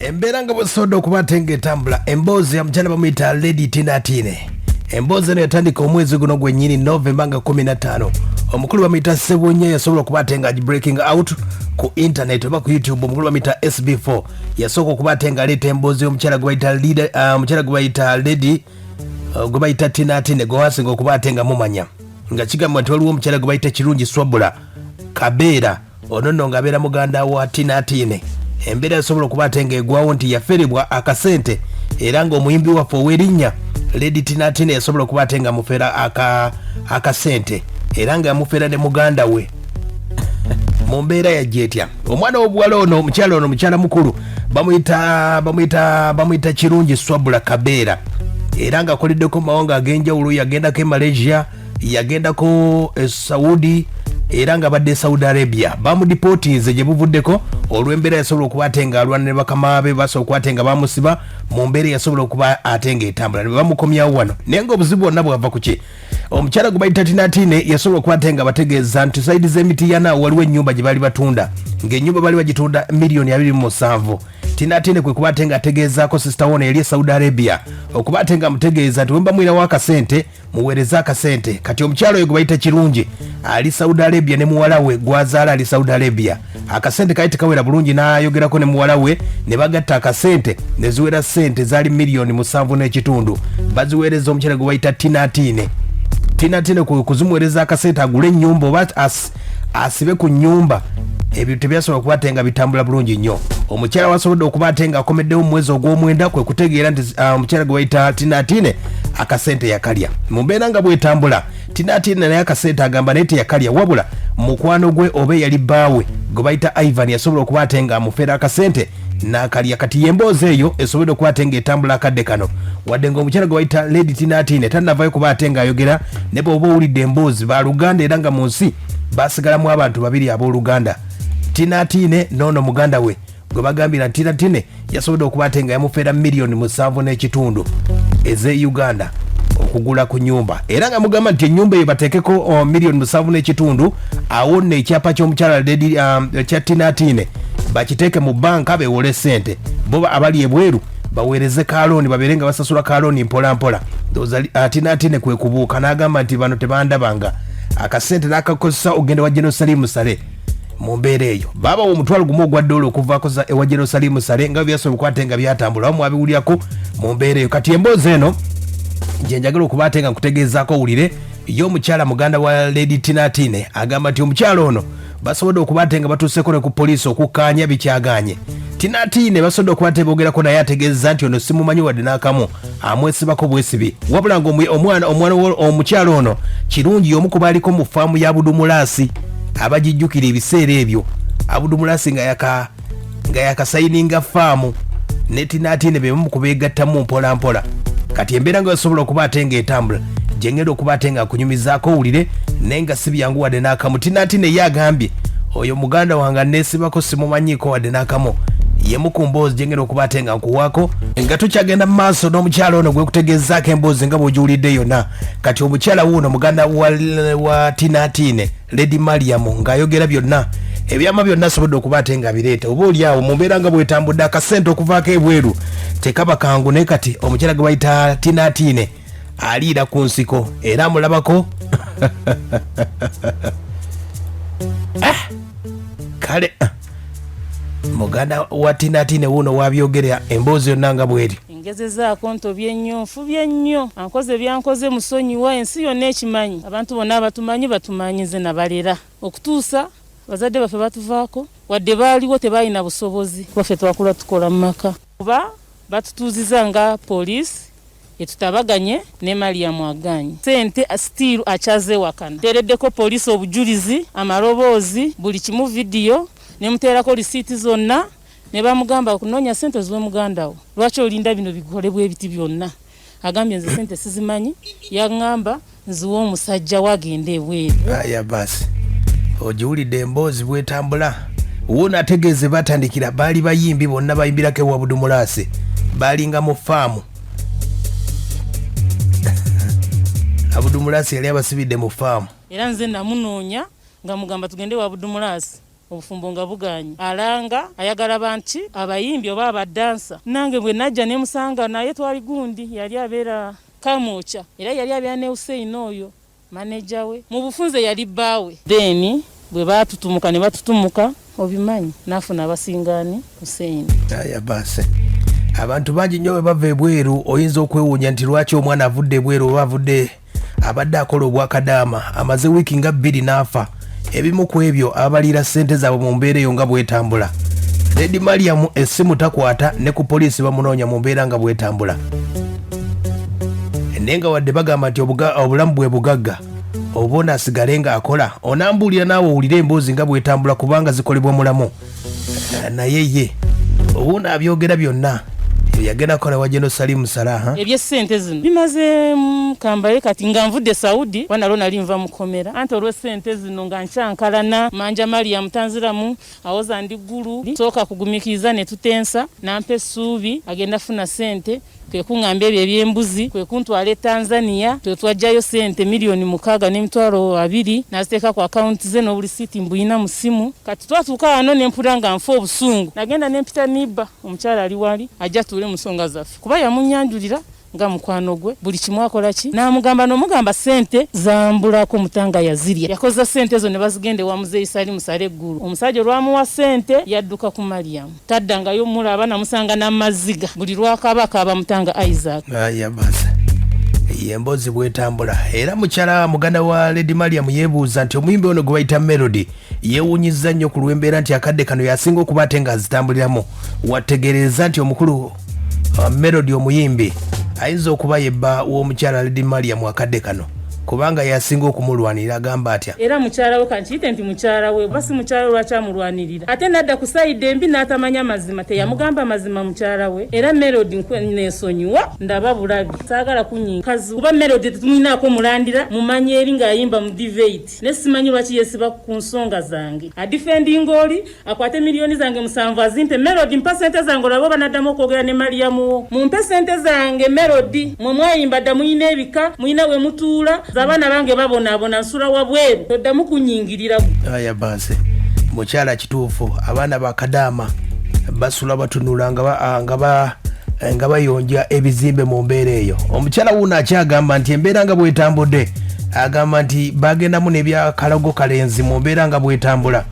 Embeera nga bwesobodde okuba ate ng'etambula, emboozi ya mukyala bamuyita Lady Tinatine. Emboozi eno yatandika omwezi guno gwennyini Novemba nga 15. Omukulu bamuyita Sebunya yasobola okuba ate nga breaking out ku internet oba ku YouTube. Omukulu bamuyita SB4 yasooka okuba ate nga aleeta emboozi y'omukyala gwe bayita leader, omukyala gwe bayita Lady, gwe bayita Tinatine, gwe wasinga okuba ate nga mumanya nga kigambibwa nti waliwo omukyala gwe bayita Kirungi Swabula Kabeera. Ono nno ng'abeera muganda wa Tinatine. Embeera esobola okuba ate ng'egwawo nti yaferebwa akasente, era ng'omuyimbi waffe ow'erinnya Lady Tinatine yasobola okuba ate nga mufera akasente, era nga yamufera ne muganda we. Mu mbeera yajja etya omwana w'obuwala ono, omukyala ono, omukyala mukulu bamuyita Kirungi Swabula Kabeera, era ng'akoleddeko mu mawanga ag'enjawulo. Yagendako e Malaysia, yagendako e Saudi, era nga badde Saudi Arabia. Bamudipootinze gye buvuddeko olw'embeera yasobola okuba ate nga alwana ne bakama be, basobola okuba ate nga bamusiba mu mbeera yasobola okuba ate nga etambula ne bamukomyawo wano. Naye nga obuzibu bwonna bwava ku ki? Omukyala gwe bayita Tinatine yasobola okuba ate nga bategeeza nti sayidi z'emitiyana waliwo ennyumba gye baali batunda, ng'ennyumba baali bagitunda miliyoni 27. Tinatine kwe kuba ate nga ategeezaako sisita wono yali e Saudi Arabia okuba ate nga amutegeeza nti wemba mwirawo akasente muweereze akasente. Kati omukyalo oyo gwe bayita Kirungi ali Saudi Arabia ne muwala we gwazaala ali Saudi Arabia, akasente kali tekawera bulungi, n'ayogerako ne muwala we ne bagatta akasente ne ziwera ssente zaali miliyoni 7.5, baziweereza omukyala gwe bayita Tinatine. Tinatine kuzimuweereza akasente agule ennyumba oba asibe ku nnyumba. Ebyo tebyasobola kuba ate nga bitambula bulungi nnyo. Omukyala wasobodde okuba ate nga akomeddewo mu mwezi ogw'omwenda kwe kutegeera nti omukyala gwe bayita Tinatine akasente yakalya. Mu mbeera nga bwetambula, Tinatine naye akasente agamba naye teyakalya, wabula mukwano gwe oba eyali bbaawe gwe bayita Ivan yasobola okuba ate nga amufera akasente n'akalya. Kati yemboozi eyo esobodde okuba ate ng'etambula akadde kano, wadde ng'omukyala gwe bayita Lady Tinatine tannavayo kuba ate ng'ayogera. Ne bw'oba owulidde emboozi baluganda, era nga mu nsi basigalamu abantu babiri abooluganda, Tinatine n'ono muganda we gwe bagambira nti Tinatine yasobodde okuba ate nga yamufeera miliyoni 7.5 ez'e Uganda okugula ku nyumba, era nga mugamba nti ennyumba eyo bateekeko miliyoni 7.5, awo nno ekyapa ky'omukyala Lady kya Tinatine bakiteeke mu banka bewole ssente, bo abali ebweru baweereze kalooni babeere nga basasula kalooni mpola mpola. Ndowooza Tinatine kwe kubuuka n'agamba nti bano tebandabanga, akasente n'akakozesa okugenda wa General Salim Saleh. Mu mbeera eyo baabawa 10,000 ogwa ddoola okuvaako ewa General Salim Saleh, nga byasobola okuba ate nga byatambula oba mwabiwulirako mu mbeera eyo. Kati emboozi eno gye njagala okuba ate nga nkutegeezaako owulire ye omukyala muganda wa Lady Tinatine agamba nti omukyala ono basobodde okuba ate nga batuuseeko ne ku poliisi okukkaanya bikyagaanye. Tinatine basobodde okuba ate boogerako naye, ategeezza nti ono simumanyi wadde n'akamu, amwesibako bwesibi, wabula nga omwana omukyala ono Kirungi y'omu ku baaliko mu faamu ya Budumulaasi abagijjukira ebiseera ebyo, Abudumulaasi nga yakasayininga faamu ne Tinatine be bamu ku beegattamu mpola mpola. Kati embeera nga basobola okuba ate ng'etambula gye ngenda okuba ate nga nkunyumizaako owulire, naye nga si byangu wadde n'akamu. Tinatine ye agambye oyo muganda wange aneesibako simumanyiiko wadde n'akamu. Yemu ku mboozi gye ngenda okuba ate nga nkuwaako nga tukyagenda mu maaso n'omukyala ono gwe kutegeezaako emboozi nga bw'ogiwulidde yonna. Kati omukyala wuuno muganda wa Tinatine Lady Mariam ng'ayogera byonna ebyama byonna asobodde okuba ate nga bireeta oba oli awo mu mbeera nga bwetambudde. Akasente okuvaako ebweru tekaba kangu, naye kati omukyala gwe bayita Tinatine aliira ku nsiko era amulabako. Kale muganda wa Tinatine wuuno wabyogerera emboozi yonna nga bweri. Ngezezaako ntobye nnyo, nfubye nnyo, ankoze byankoze musonyiwa, ensi yonna ekimanyi, abantu bonna abatumanyi batumanyi, nze nabalera okutuusa bazadde baffe batuvaako, wadde baaliwo tebalina busobozi, baffe twakula tukola mu maka, kuba batutuuziza nga poliisi etutabaganye ne Mariam aganye sente still akyazewakana. Teereddeko poliisi obujulizi, amaloboozi, buli kimu, vidiyo, nemuteerako risiiti zonna ne bamugamba okunoonya sente oziwe muganda wo, lwaki olinda bino bikolebwa ebiti byonna? Agambye nze sente sizimanyi, yaŋŋamba nziwe omusajja we agende ebweru. Aya basi, ogiwulidde emboozi bwetambula. Wuuno ategeeze batandikira baali bayimbi bonna bayimbirako ewa Budumulaasi, baalinga mu faamu. Abudumulaasi yali abasibidde mu faamu. Era nze namunoonya nga mugamba tugende wa Budumulaasi. Obufumbo nga buganye, alanga ayagala banti abayimbi oba abadansa. Nange bwe najja ne musanga naye twali gundi yali abeera Kamwokya era yali abeera ne Hussein oyo maneja we mu bufunze yali bbaawe. Then bwe baatutumuka ne batutumuka obimanyi n'afuna abasinga ani Hussein. Aya baasi abantu bangi nnyo bwe bava ebweru oyinza okwewuunya nti lwaki omwana avudde ebweru oba avudde abadde akola obwakadaama amaze wiiki nga bbiri n'afa ebimu ku ebyo abaliira ssente zaabwe mu mbeera eyo nga bwetambula Lady Mariam essimu takwata ne ku poliisi bamunoonya mu mbeera nga bwetambula naye nga wadde bagamba nti obulamu bwe bugagga oba asigale ng'akola onambuulira naawe owulire emboozi nga bwetambula kubanga zikolebwa mulamu naye ye owuno abyogera byonna yagenda kukola wa General Salim Salaha. Eby'essente zino bimaze kambaye kati nga nvudde Saudi kuba nalwo nali nva mukomera anti olw'essente zino nga nkyankalana manja Mariam tanziramu awoza ndi Ggulu sooka kugumikiriza ne tutensa nampa essuubi agenda funa ssente kwe kungamba ebyo eby'embuzi kwe kuntwala e Tanzania twe twajjayo ssente 6,200,000 n'aziteeka ku akawunti ze n'obulisiiti mbuyina mu ssimu kati twatuuka wano ne mpulira nga nfa obusungu nagenda ne mpita Niba omukyala ali wali ajja atuule mu nsonga zaffe kuba yamunyanjulira nga mukwano gwe buli kimu akola ki n'amugamba n'omugamba ssente zambulako Mutanga yazirya yakoza ssente ezo ne bazigenda ewa muzeeyi Salimu Sale Eggulu omusajja olwamuwa ssente yadduka ku Mariam taddangayo mulaba namusanga n'amaziga buli lwakaaba akaaba Mutanga Isaac. Aya basi ye emboozi bwetambula era mukyala muganda wa Lady Mariam yeebuuza nti omuyimbi ono gwe bayita Melody yeewuunyizza nnyo ku lw'embeera nti akadde kano yasinga okuba ate ng'azitambuliramu wategeereza nti omukulu Melody omuyimbi ayinza okuba yebba w'omukyala Lady Mariam akadde kano kubanga yasinga okumulwanirira agamba atya. Era mukyala we kankiyite nti mukyala we oba si mukyala we lwaki amulwanirira ate nadda ku side embi n'atamanya mazima teyamugamba mazima mukyala we era Melody nesonyiwa ndaba bulabi saagala kunyinkazi kuba Melody tetumulinaako mulandira mumanye eri ng'ayimba mu debate ne simanyi lwaki yeesiba ku nsonga zange adifendinga oli akwate 7 miliyoni azimpe. Melody mpa sente zange olabe oba naddamu okwogera ne Mariamu wo mumpe sente zange. Melody mwe mwayimba dda muyina ebika muyina we mutuula abaana bange babonaabona nsula wabweru toddamu kunyingirira. Aya basi mukyala kituufu abaana bakadaama basula batunula nga bayonja ebizimbe mu mbeera eyo. Omukyala wuuno akyagamba nti embeera nga bwetambudde agamba nti bagendamu n'ebyakalago kalenzi mu mbeera nga bwetambula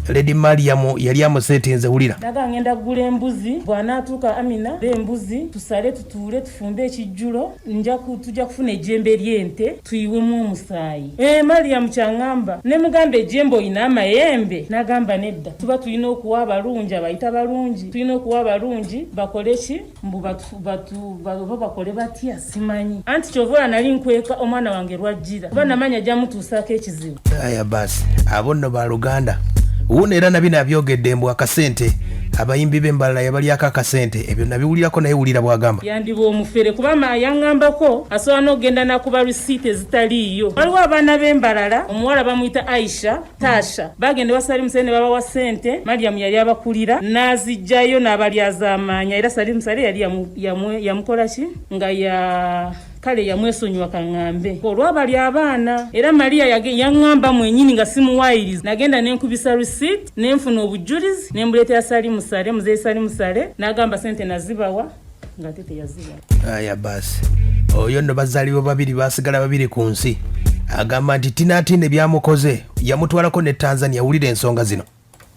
Lady Mariam yali amuseetinze wulira. Naga ngenda kugula embuzi bw'anaatuuka Amina embuzi tusale tutuule tufumbe ekijjulo tujja kufuna ejjembe ly'ente tuyiwemu omusaayi. E Mariam kyaŋŋamba ne mugamba ejjembe oyina amayembe n'agamba nedda tuba tulina okuwa abalungi abayita balungi tulina okuwa abalungi bakole ki mbu oba bakole batya simanyi anti kyova ola nali nkweka omwana wange lwajjira kuba namanya ajja mutuusaako ekizibu. Aya basi abo nno baluganda wuuno era nabino abyogedde mbu akasente abayimbi b'embalala yabalyako akasente ebyo nabiwulirako naye wulira bw'agamba. Yandiba omufere kuba yaŋŋambako asobola n'okugenda nakuba risiiti ezitaliiyo. Waliwo abaana b'embalala omuwala bamuyita Aisha Tasha bagenda ewa Salimu Sale ne babawa ssente Mariam yali abakulira n'azijjayo n'abalyazaamaanya era Salimu Sale yali yamukola ki nga ya kale yamwesonyiwa kaŋŋambe olwabali abaana era Maria yaŋŋamba mwenyini nga simuwayiriza nagenda nenkubisa receipt nenfuna obujulizi nembuleetera Salimu Sale muzeeyi Salimu Sale n'agamba sente nazibawa ng'ate teyazibawa. Aya basi oyo nno bazaalibwa babiri basigala babiri ku nsi agamba nti tinaatiina ebyamukoze yamutwalako ne Tanzania wulira ensonga zino.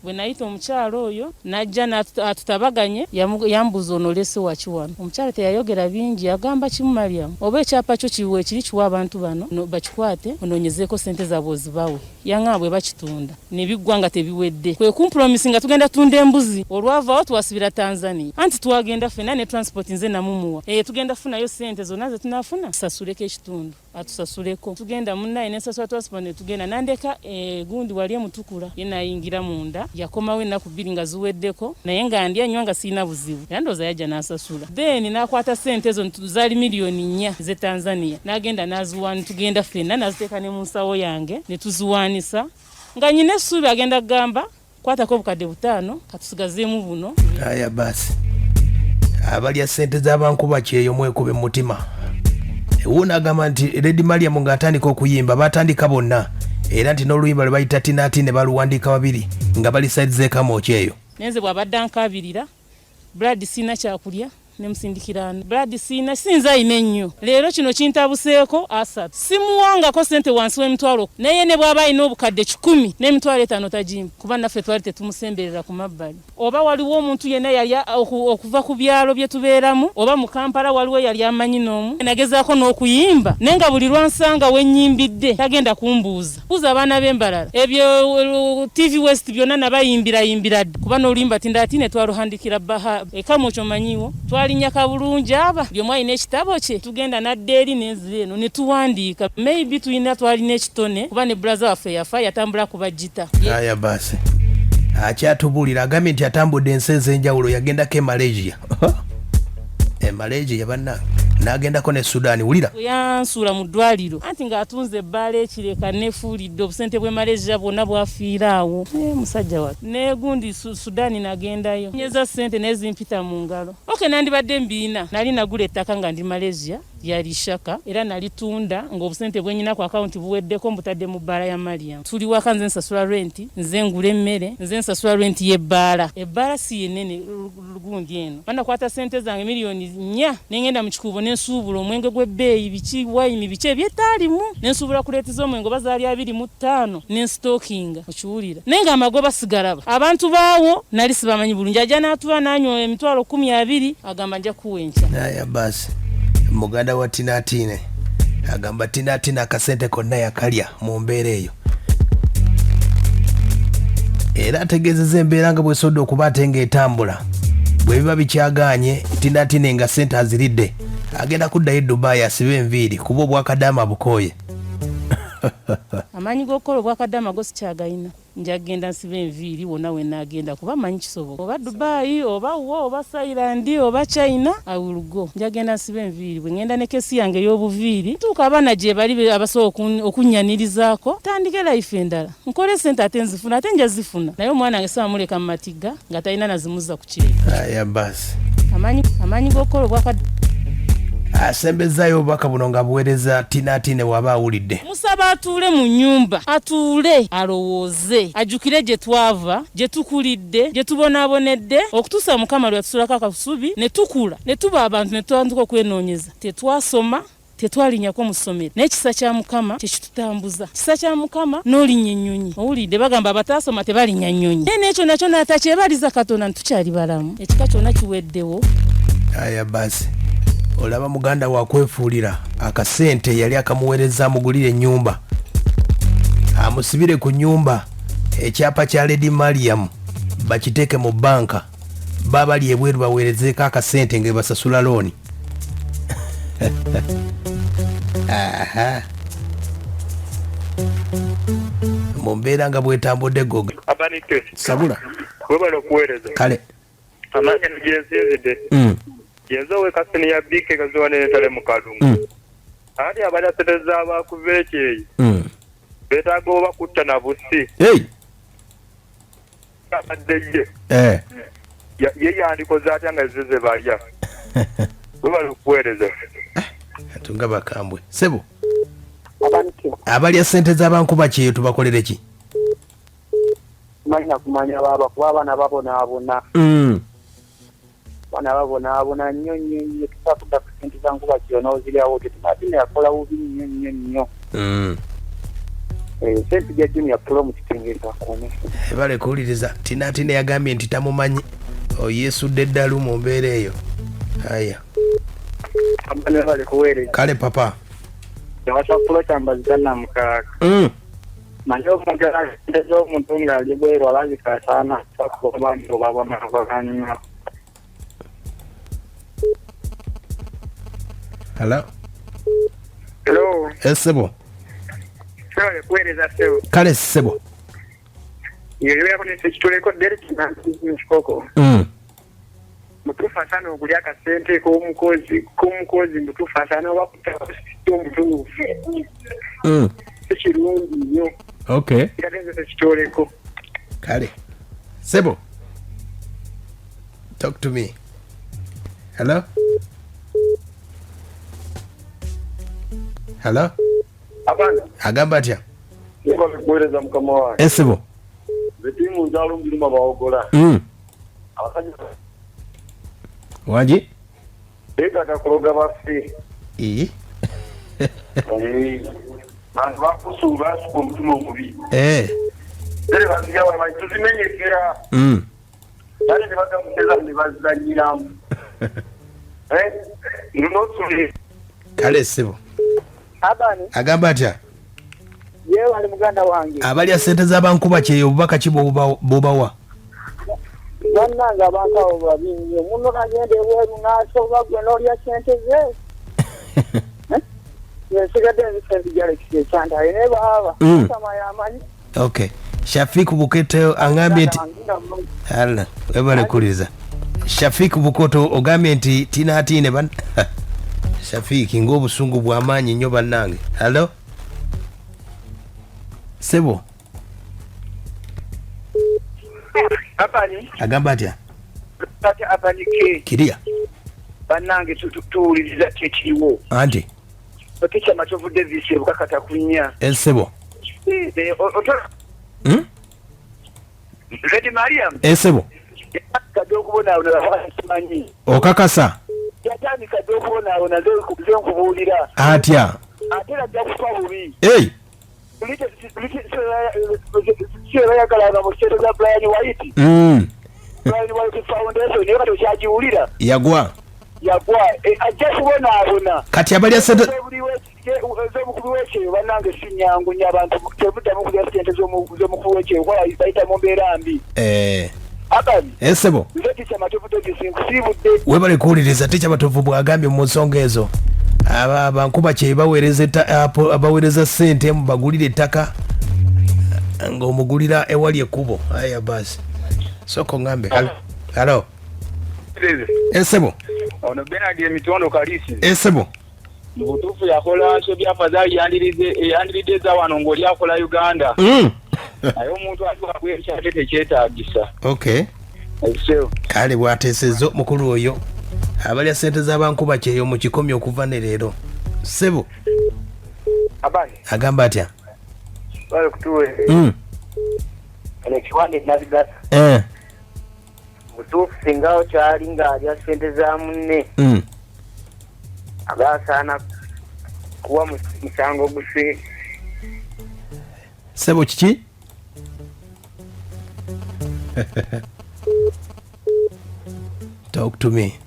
Bwe nayita omukyalo oyo najja atutabaganye yambuuza ono olese waki wano omukyala teyayogera bingi yagamba kimu Mariam oba ekyapa kyo kiwe kiri kiwa abantu bano bakikwate onoonyezeeko sente zaabwe ozibawe yaŋŋamba bwe bakitunda ne biggwa nga tebiwedde kwe kumpromisi nga tugenda tunda embuzi olwavaawo twasibira Tanzania anti twagenda ffenna ne transport nze namumuwa e, tugenda funayo sente zonna ze tunaafuna tusasuleko ekitundu atusasuleko tugenda munnaye nensasula transport ne tugenda nandeka egundi wali emutukula ye nayingira munda yakomawo ennaku 2 nga ziweddeko naye nga ndi anywa nga sirina buzibu era ndowooza yajja n'asasula then n'akwata sente ezo zaali 4 miliyoni ez'e Tanzania n'agenda n'aziwaani tugenda ffenna n'aziteeka ne mu nsawo yange ne tuziwaanisa nga nyina essuubi agenda kugamba kwatako obukadde 5 katusigazeemu buno. Aya basi abalya sente z'abankuba kyeyo mwekube mutima wuuno agamba nti Lady Mariam ng'atandika okuyimba batandika bonna era nti n'oluyimba lwe bayita Tinati ne baluwandiika babiri. Nga bali side z'eKamwokya eyo. Naye nze bw'abadde ankaabirira, Brad, siina kyakulya, nemusindikira ano. Brad, siina, sinza ayina ennyo. Leero kino kintabuseeko asatu, simuwangako sente wansi w'emitwalo, naye ne bw'aba alina obukadde 100 n'emitwalo 50 tagimpa, kuba naffe twali tetumusemberera ku mabbali. Oba waliwo omuntu yenna yali okuva ku byalo bye tubeeramu oba mu Kampala, waliwo yali amanyi n'omu nagezaako n'okuyimba, naye nga buli lwansanga wennyimbidde tagenda kumbuuza. Buuza abaana b'embalala ebyo, TV West byonna nabayimbirayimbira dda, kuba n'oluyimba Tindatine twaluhandikira baha ekamu. Kyomanyiwo twalinnya kabulungi, aba buli omu alina ekitabo kye, tugenda nadda eri n'enzira eno ne tuwandiika. Maybe tulina, twalina ekitone, kuba ne brother waffe yafa yatambula kuba gita. Aya basi, akyatubuulira, agambye nti atambudde ensi ez'enjawulo. Yagendako e Malaysia, e Malaysia bannange, n'agendako ne Sudan. Wulira. Yansuula mu ddwaliro anti ng'atunze ebbaala ekireka nefuulidde obusente bw'e Malaysia bwonna bwafiira awo. Musajja wattu negundi Sudaani nagendayo nyeza sente naye zimpita mu ngalo. Ok, nandibadde mbiina. Nali nagula ettaka nga ndi Malaysia, lyali Shaka, era nalitunda ng'obusente bwenyina ku akawunti buweddeko, mbutadde mu bbaala ya Mariam. Tuli waka, nze nsasula renti, nze ngula emmere, nze nsasula renti y'ebbaala. Ebbaala si yenene gundi eno. Banakwata sente zange miliyoni 4, nengenda mu kikuubo nensuubula omwenge gw'ebbeeyi, biki, wayini, biki ebyetaalimu, nensuubula kuleetiza omwenge oba zaali 25, nensitookinga. Okiwulira? Naye nga amagoba sigalaba. Abantu baawo nali sibamanyi bulungi. Ajja n'atuba n'anywa emitwalo 10, 20, agamba nja kuwa enkya. Aya basi, muganda wa Tinatine agamba Tinatine akasente konna yakalya mu mbeera eyo, era ategeezeza embeera nga bwesodde okuba ate ng'etambula. Bwe biba bikyagaanye, Tinatine nga sente aziridde, agenda kuddayo e Dubai asibe enviiri, kuba obwakadaama bukooye. Amaanyi g'okukola obwakadaama go sikyagayina. Nja kugenda nsiba enviiri wonna we naagenda, kuba manyi kisoboka, oba Dubai oba wo oba Thailand oba China, I will go. Nja genda nsiba enviiri. Bwe ngenda ne case yange ey'obuviiri, ntuuka abaana gye bali abasobola okunnyanirizaako, ntandike life endala, nkole sente, ate nzifuna, ate nja zifuna. Naye omwana wange sibamuleka mu matigga nga talina nazimuzza ku kyeyo. Aya basi. Amaanyi g'okukola obwaka. Asembezaayo obubaka buno nga buweereza Tinatine waba awulidde. Musaba atuule mu nnyumba, atuule alowooze, ajjukire gye twava, gye tukulidde, gye tubonaabonedde, okutuusa Mukama lwe yatusuulako akasubi ne tukula ne tuba abantu ne tutandika okwenoonyeza. Tetwasoma, tetwalinnyako mu ssomero, naye ekisa kya Mukama kye kitutambuza. Kisa kya Mukama n'olinnya ennyonyi. Owulidde bagamba abataasoma tebalinnya nnyonyi, naye n'ekyo nakyo n'atakyebaliza Katonda nti tukyali balamu. Ekika kyonna kiweddewo. Aya basi, olaba muganda wakwefuulira akasente yali akamuweereza amugulire ennyumba, amusibire ku nyumba ekyapa kya Lady Mariam, bakiteeke mu banka, babali ebweru baweerezeeko akasente nga basasula looni. Aha, mu mbeera nga bwetambudde goga. Abanike. Sabula. Webale okuweereza. Kale. Amanya gyensinzidde yenze owekasini ya BK Kaziwa n'entale mu Kalungu. Ati abalya sente z'abakuva ekyeyo beetaaga oba kutta na busi. Hey. Abadde ye ye yandikoze atya nga zo ze balya? Webale okuweereza. Atunga bakambwe sebo. Abanike. Abalya sente z'abankuba kyeyo tubakolere ki? Malina kumanya baaba, kuba abaana babonaabona. Abaana babonaabona nnyo nnyo nnyo. Tusobola kudda ku sente za nkuba kyeyo n'oziryawo otyo? Tinatine yakola bubi nnyo nnyo nnyo. Eh, sente gya Junior Pro mu kitenge kakome. Bale kuwuliriza. Tinatine yagambye nti tamumanyi, oyeesudde eddalu mu mbeera eyo. Aya. Abaana bali kuweereza. Kale papa. Ewasa kyambaziza namukaaka. Manyi omuntu sente z'omuntu ng'ali bweru alabika asaana kuba abantu babonabona nnyo. Hello. Hello. Esebo. Kale kuweereza ssebo. Kale ssebo. Yoyoyako nekituleko Derek mu kikoko. Mutuufu asaana okulya akasente k'omukozi, mutuufu asaana oba kutta omutuufu. Si kirungi nnyo. Katenze sekitoleko. Kale sebo, talk to me. Hello, hello. Abaana. Agamba atya? Kuweereza mukama wange. Esebo. Nze tiimu nzaalo mbiruma bawogola. Abasajja Wangi? Beetaaga kuloga baffe. Ee. Eh, bantu bakusuula basuka omutima omubi. Eh. Tere bazirya bamanyi tuzimenyekera. Ate tebagamuseza ne bazzannyiramu. Eh, lunosule. Kale ssebo. Abani. Agamba atya? Yeebale muganda wange. Abalya ssente z'abankuba kyeyo obubaka ki bw'obawa? Bannange abantu abo babi nnyo. Munno agenda ebweru n'asoba gwe n'olya ssente ze. Eh? Nsigadde nzise nzija Alex ekyantale naye baaba. Mukama y'amanyi. Okay. Shafiq Buketo angambye nti Allah, webale kuwuliriza. Shafiq Bukoto ogambye nti tinaatiine ban Shafiq ng'obusungu bw'amaanyi nnyo bannange. Hello? Sebo. Abani. Agamba atya? Ate Abani ke. Kiriya. Bannange tuwuliriza ki ekiriwo. Anti. Otecha Matovu Davis ebukakata ku nnya. Esebo. Lady Mariam. Esebo. Yatandika okubonaabona simanyi. Okakasa? Yatandika dda okubonaabona nze nkubuulira. Atya? Ate era ajja kufa bubi. Hey. Sibayagalanga mu ssente za Brian White. Brian White Foundation naye kati okyagiwulira. Yagwa. Yagwa. Ajja kubonaabona. Kati abalya ssente z'omukubi w'ekyeyo bannange si nnyangu nnyo abantu temuddamu kulya ssente z'omukubi w'ekyeyo kuba bayita mu mbeera mbi. Abani. Esebo. Nze Teacher Matovu Davis nkusiibudde. Webale kuwuliriza Teacher Matovu bw'agambye mu nsonga ezo. Aba bankuba kye baweereza baweereza ssente mubagulire ettaka ng'omugulira ewali ekkubo. Aya basi. Soko ngambe. Hello. Esebo. Ono Bernard Emitondo Kalisi. Esebo. Mu butuufu yakola nsobi afadhali yandiridde eza wano ng'oli akola Uganda. Naye omuntu atuuka ku ekyate tekyetaagisa. Okay. Kale bw'ateesezza mukulu oyo abalya ssente z'abankuba kyeyo mu kikumi okuva ne leero. Ssebo. Abani. Agamba atya? Bali kutuwe. Ono ekiwande nabigasa. Butuufu singa okyali ng'alya ssente za munne. Aba asaana kuwa musango guse. Ssebo kiki? Talk to me.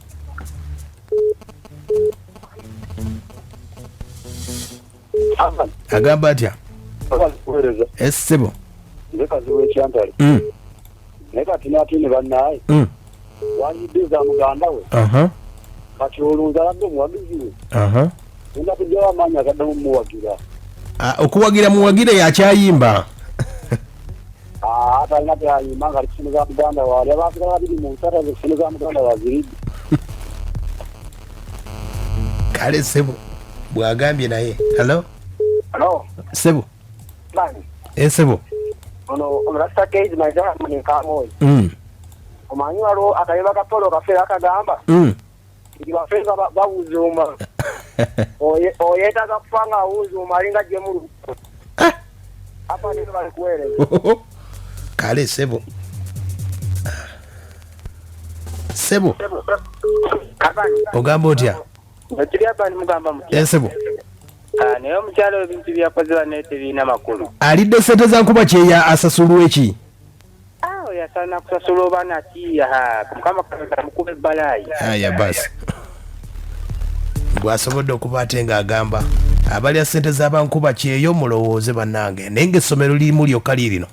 Agamba atya? Ssebo. Nze Kazibu ekyantale. Naye kati n'ate bannaaye. Wanyidde za muganda we. Kati olowooza abadde omuwagizi we. Ogenda kujjawo amaanyi agaddamu mumuwagira. Okuwagira muwagire yakyayimba. Talina byayimba nga ali kusente za muganda we. Ali abantu babiri mu nsata ze kusente za muganda we aziridde. Kale ssebo bw'agambye naye. Hello? Hello? Ssebo. Mani. Ssebo. Ono omulasta Keizi Maizala Munikamoyi. Omanyi waliwo akayimba ka Paul Kafeero akagamba nti bafeeza bawuzuuma. Oyeetaaga kufa nga awuzuuma alinga jjemulu. Apa nizo bali kuweereza. Kale ssebo. Ssebo. Ogamba otya? Ekiri apa nimugamba mutya? Ssebo. Naye omukyala ebintu byakoze bannaye tebirina makulu. Alidde ssente za nkuba kyeya asasulwa eki? Oyo asaana kusasula oba naki, Mukama Katonda amukube ebbalaayi. Aya basi. Bw'asobodde okuba ate ng'agamba abalya ssente z'abankuba kyeyo mulowooze bannange naye ng'essomero lirimu lyokka liirino.